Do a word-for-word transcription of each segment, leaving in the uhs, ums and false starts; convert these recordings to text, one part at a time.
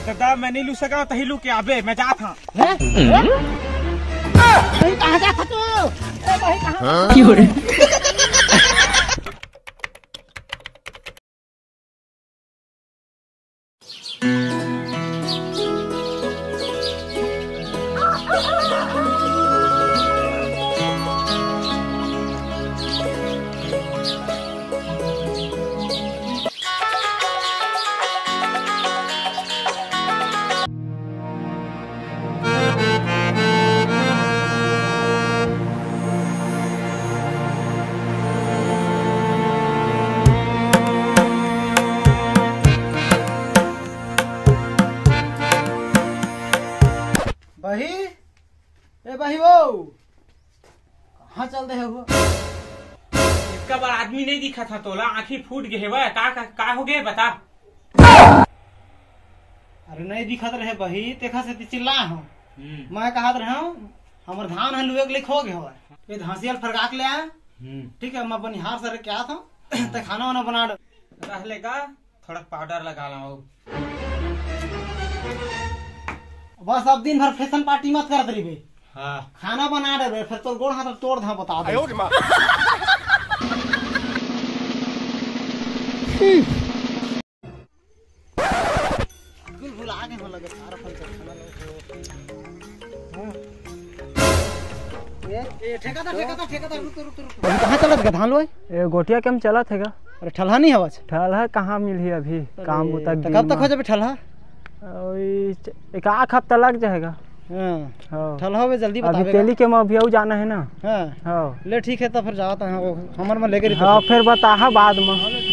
ददा, मैं नहीं लू सका, तही लू के आबे, मैं जात हूँ। हैं? हैं? भाई, कहाँ जात हस तू? ए, भाई, कहाँ? हाँ? बही, ए बही वो, कहाँ चल दे हो? इतका बड़ा आदमी नहीं दिखा था तोला, आँखी फूट गए हवय, का, का, का हो गए बता? अरे नहीं दिखत रहे बही, तेखा से चिल्ला हूँ। हम्म। मैं कहत रहे हूँ, हमर धान ह लुए के लिए खो गए हवय। ये धांसियल फरगा के ले आया। हम्म। ठीक है, मैं बनिहार सर के आत हूँ, ते खाना वाना बना दे। रहले का? थोड़ा पाउडर लगा ला। बस अब दिन भर फैशन पार्टी मत करत रहिबे। हाँ। खाना बना देबे, फिर तोर गोड़ हाथ तोड़ धा बता दे। बिल्कुल भुला गए हो लगे सारा फल चल खाना लोग। हाँ। ए, ए, ठेकेदार, ठेकेदार, ठेकेदार, रुक, रुक, रुक। अभी कहाँ चलत गा धान लुआई? ए, गोटिया के हम चलत हे गा। अरे, ठलहा नहीं हवच? ठलहा कहाँ मिलही अभी? अरे, काम बुता के तो दिन कब तक मा। हो जाबे ठलहा? ओई च-, एक आध हफ्ता लग जाएगा। हाँ। हाँ। ठलहा में जल्दी अभी बताबे गा। तेली के में अभी अउ जाना है ना। हाँ। हाँ। ले, ठीक है, तो फिर जाता है, वो हमर में लेके रहिथे हाँ, फिर। फिर बताहा बाद में।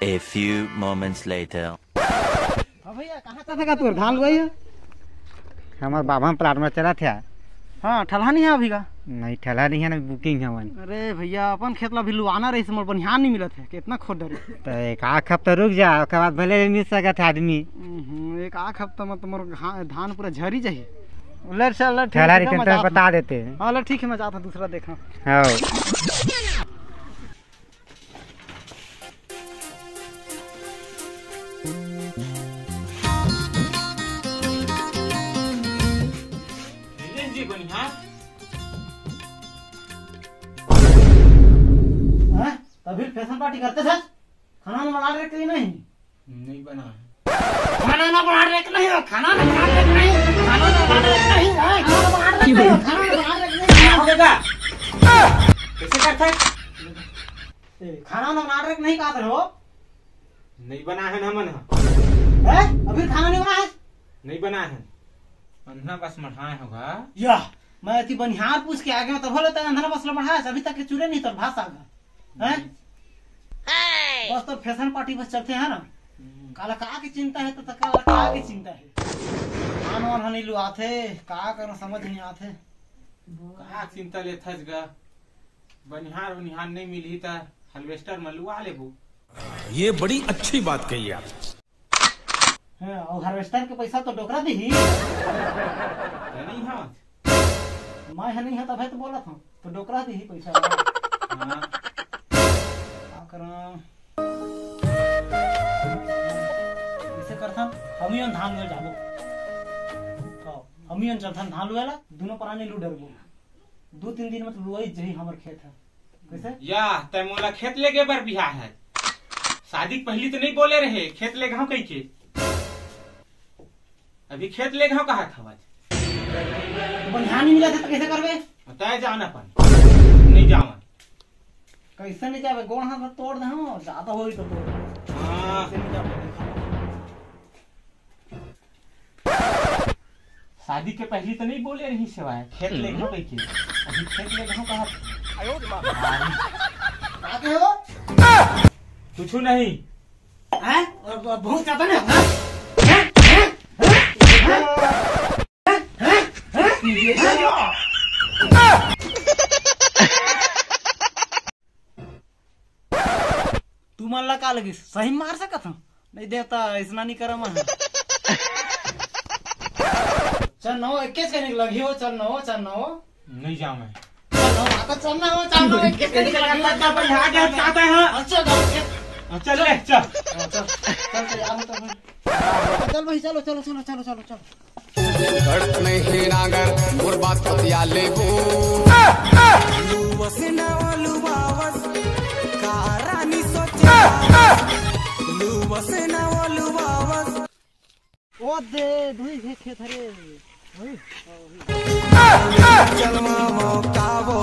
A few moments later. हाँ भैया, कहाँ चलत हे गा तोर धान लुआई हे? हमर बाबा प्लाट में चलत हे। हाँ, ठलहा नहीं है अभी का? नहीं, ठलहा नहीं है ना, बुकिंग है वन। अरे भैया, अपन खेत ला भी लुआना रहिस, मोर बनिहार नहीं मिलत हे, कितना खोद डरे। तो एक आध हफ्ता रुक जा, ओकर बाद भले मिल सकत हे आदमी। हम्म, एक आध हफ्ता में तुम्हार घा-, धान पूरा झरी जाही। ले चल, ले, ठीक ठलहा है, रहिते मैं तो जात हूँ। बता देते। हाँ, ले, ठीक है, मैं जात हूँ, दूसरा देखा। हाँ। मिलेन जी बनिहार। हैं? तभी फैशन पार्टी करते थे? खाना वाना बना रहे कि नहीं? नहीं बना है। खाना ना बना रहे कि नहीं हो? खाना ना बना रहे कि नहीं? खाना ना बना रहे कि नहीं? हैं? खाना ना बना रहे कि नहीं हो? खाना ना बना रहे कि नहीं? क्या हो गया? कैसे करता है? ए, खाना ना बना रहे कि नहीं कहते हो? नहीं बना है ना मन। हैं? अभी खाना नहीं बना है? नहीं बना है। अंधना बस मढ़ाए होगा। या, मैं अति बनिहार पूछ के आ गया, तब होले तक अंधना बस ल मढ़ाए, अभी तक के चूरे नहीं तर भाषा का। हैं? नहीं। बस तो फैशन पार्टी बस चलते हैं ना। हम्म। काला का की चिंता है तो, तो काला का की चिंता है। खान वान ह नहीं लुआथे, का करो समझ नहीं आथे। का चिंता लेथस गा? बनिहार उनिहार नहीं मिलही त हार्वेस्टर म लुआ लेबो। ये बड़ी अच्छी बात कही आप। हाँ, और हार्वेस्टर के पैसा तो डोकरा दिही। ते नहीं हा। मैं ह नहीं हा तभे तो बोलत हूँ, तो डोकरा दिही पैसा। हाँ। का करा? ऐसे करथन, हम ही धान लुए जाबो। हाँ, हम ही चलथन धान लुए ला, दोनों परानी लू डरबो। दो तीन दिन में तो लुआई जही हमर खेत है। कैसे? या, तै मोला खेत लेगे बर बिहा है। शादी के पहली तो नहीं बोले रहे, खेत ले घाव कही के। अभी खेत ले घाव कहा था आज। तो बनिहार नहीं मिला था तो कैसे करबे? तय जान अपन। नहीं जावन। कैसे नहीं जाबे? गोड़ हाथ तोड़ दे, हाँ, ज्यादा होई तो तोड़ दे। हाँ। कैसे नहीं जाबे? शादी के पहली तो नहीं बोले रही सेवाए, खेत ले घाव कही के। अभी खेत ले घाव कहा था। आयो रे माँ। का कहे हो? कुछ नहीं। हैं? और ब-, बहुत ज्यादा नहीं होगा? हैं? हैं? हैं? हैं? हैं? हैं? तुमन ला का लगिस, सही मार सकत हूँ? नहीं देवता, इसना नहीं करम है। चल नौ इक्कीस के निकल गई हो, चल नौ, चल नौ। नहीं जाऊँ मैं। चल नौ, आता चल नौ, चल नौ, इक्कीस के निकल गई हो। अच्छा, जाओ, इक्कीस। हाँ, चल ले, चल। हाँ, चल, चल, तैयार हो तो फिर। चल भाई, चलो, चलो, चलो, चलो, चलो, चलो। गढ़ में ही नागर, मोर बात पतिया लेबू। लुवस ना लुवावस, का रानी सोचे। लुवस ना लुवावस। ओ दे, दुई झे खेत हरे। वही? चलवा मौकावो।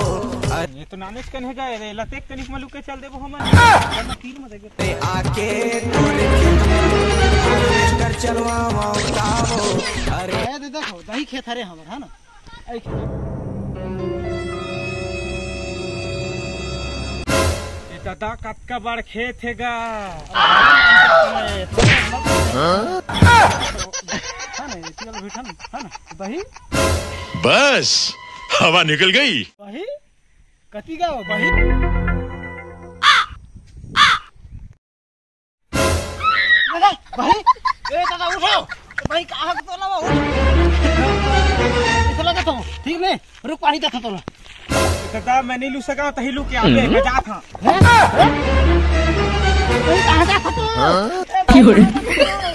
ये तो नानेच कन हे जाए रे, लतेक तनिक मलुक के चल देबो हमन। तीर में देबे। आके तोरे खेत में, चलवा मौकावो। अरे ए दे, देखो, दही खेत हरे हमर, है ना? ए खेत। ए दादा, कतका बड़ खेत हे गा। हाँ? है ना, एती वाला भी उठा ना, है ना? बही? बस, हवा निकल गई। बही? कति गा बही? दादा, बही? ए दादा, उठो। बही, कहाँ के तोला बा? उठ। ऐसा लगा तो, ठीक नहीं? रुक, पानी देता तोला। दादा, मैं नहीं लू सका, तही लू के आवे, मैं जात हाँ। हैं? हैं? बही, कहाँ जाता तू? हाँ? ए, बही।